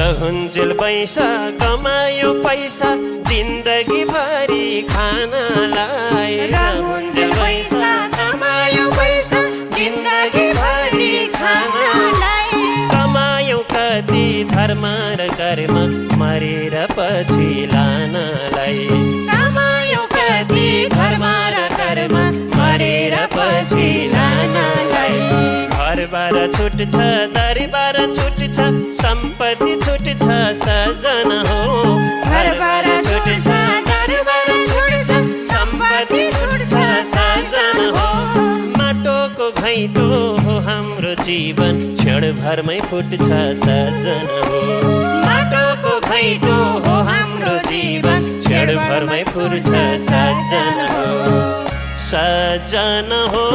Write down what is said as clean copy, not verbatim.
रहन्जेल पैसा कमायो पैसा जिन्दगी भरि खानलाई रहन्जेल पैसा कमायो पैसा जिन्दगी भरि खानलाई कमायो कति धर्म र कर्म मरेर पछि लानलाई कमायो कति धर्म र कर्म मरेर पछि लानलाई घरबार छुट्छ दरबार छुट्छ सम्पत्ति छुट्छ सजन हो घरबार छुट्छ दरबार छुट्छ सम्पत्ति छुट्छ सजन हो माटोको घैँटो हो हाम्रो जीवन क्षणभरमै फुट्छ सजन हो माटोको घैँटो हो हाम्रो जीवन क्षणभरमै फुट्छ सजन हो सजन हो